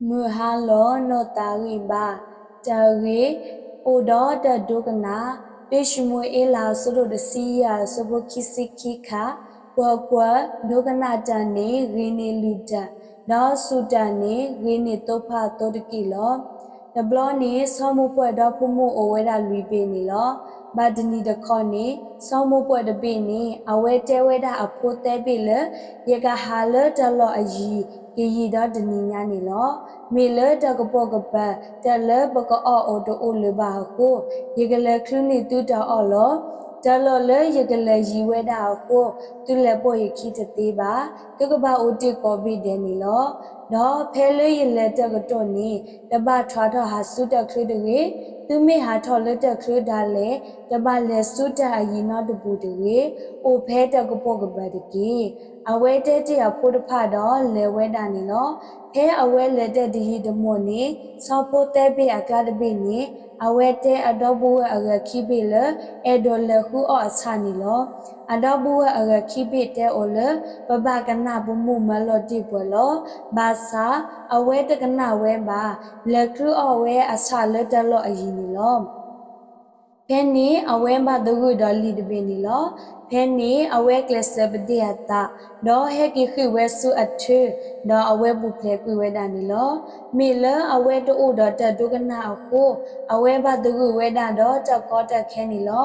မုၢ်ဟါလီၤနီၢ်သးဂံၢ်ဘါ, တၢ်ဂ့ၢ်, အိၣ်ဒီးတၢ်ဒိကနၣ်, တၢၡမူၤအ့လး အဆၢဒိၣ်တဆံယဲၢ် အဆၢဖိခံဆံခံခါ, ကွၢ်ကွၢ်, ဒိကနၣ်တၢ်န့ၣ် ဂ့ၤန့ၢ်လုၢ်တၢ်, ဒီးစူၢ်တၢ်န့ၣ် ဂ့ၤန့ၢ်သိဖါအသိတက့ၢ်လီၤ. တဘျီန့ၣ် ဆီမိၢ်ပှၢ်ဒီဖိမိၢ်အိၣ်ဝဲဒၣ်လွံၢ်ဘ့ၣ်န့ၣ်လီၤ. ဘၣ်တနံၤတခီန့ၣ် ဆီမိၢ်ပှၢ်တဘ့ၣ်န့ၣ် အဝဲတဲဝဲဒၣ်အဖိသၢဘ့ၣ်လၢ ယကဟးလၢတၢ်လီၢ်အယံၤ ကယံာ်ဒီးတနံၤညါန့ၣ်လီၤ. မ့ၢ်လၢတၢ်ကပိာ်ကပၤ တၢ်လၢပကအီၣ်အိၣ်တအိၣ်လၢၤဘၣ်အဃိ, ယကလဲၤချုးန့ၢ်သုတၢ်အီၣ်လီၤ. တၢ်လီၢ်လၢယကလဲၤယံၤဝဲဒၣ်အဃိ, သုလဲၤပိာ်ယခံတသ့ဘၣ်. သုကဘၣ်အိၣ်တ့ၢ်ကိးဘ့ၣ်ဒဲးန့ၣ်လီၤ. ဒီးဖဲလၢယလဲၤတၢ်ကတီၢ်န့ၣ် တဘၣ်ထွးထီၣ်ဟးဆူတၢ်ချၢတဂ့ၤ. သုမ့ၢ်ဟးထီၣ်လၢတၢ်ချၢဒၣ်လဲာ် တဘၣ်လဲၤဆူတၢ်အယံၤနီတပူၤတဂ့ၤ. အိၣ်ဖဲတၢ်ကပိာ်ကပၤတက့ၢ်. အဝဲတဲတ့ၢ်အဖိတဖၣ်ဒီးလဲၤဝဲဒၣ်န့ၣ်လီၤ. ဖဲအဝဲလဲၤတၢ်တယံာ်တမီၢ်န့ၣ် ဆီဖိသၢဘ့ၣ်အကျါတဘ့ၣ်န့ၣ် အဝဲတဲအဒီပုၢ်ဝဲၢ်အဂၤခံဘ့ၣ်လၢ အဲၣ်ဒိးလဲၤဃုအီၣ်အဆၣ်န့ၣ်လီၤ. အဒီပုၢ်ဝဲၢ်အဂၤခံဘ့ၣ်တဲအီၤလၢ ပဘၣ်ကနၣ်ပမိၢ်မၢလီၤတ့ၢ်ပှၤလီၤ. ဘၣ်ဆၣ် အဝဲတကနၣ်ဝဲဘၣ်. လဲၤချုးအီၣ်ဝဲအဆၣ်လၢတၢ်လီၢ်အယံၤန့ၣ်လီၤ. ဖဲန့ၣ်အဝဲဘၣ်သဂၢၢ်ဒီးလံာ်တဘ့ၣ်န့ၣ်လီၤ. ဖဲန့ၣ်အဝဲကျဲးစၢးပဒ့ၣ်အသး, ဒီးဟဲက့ၤဃ့ၢ်ဝဲဆူအထၢ, ဒီးအဝဲပူၤဖျဲးကွံာ်ဝဲဒၣ်န့ၣ်လီၤ. မ့ၢ်လၢအဝဲတအိၣ်ဒီးတၢ်ဒိကနၣ်အဃိ, အဝဲဘၣ်သဂၢၢ်ဝဲဒၣ်ဒီးတၢ်ကီတၢ်ခဲန့ၣ်လီၤ.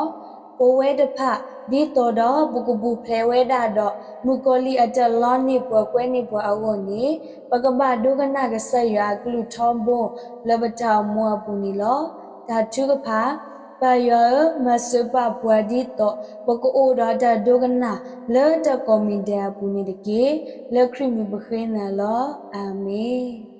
ပဝဲတဖၣ် ဒ်သိးဒီးပကပူၤဖျဲးဝဲဒၣ်ဒီး မုၣ်ကီၤလံၢ်အတၢ်လီန့ၢ်ပှၤကွဲန့ၢ်ပှၤအဂီၢ်န့ၣ်, ပကဘၣ်ဒိကနၣ်ကစၢ်ယွၤအကလုၢ်ထီဘိ လၢပတၢ်အိၣ်မူအပူၤန့ၣ်လီၤ. တၢ်ထုကဖၣ်, ပၢ်ယွၤဧၢ, မၤစၢၤပာ်ပှၤဒ်သိး ပကအိၣ်ဒီးတၢ်ဒိကနၣ်လၢတၢ်ကိးမံၤဒဲးအပူၤန့ၣ်တက့ၢ်. လၢခရံာ်မံၤပဃ့နၤလီၤ. အၤမ့ၣ်.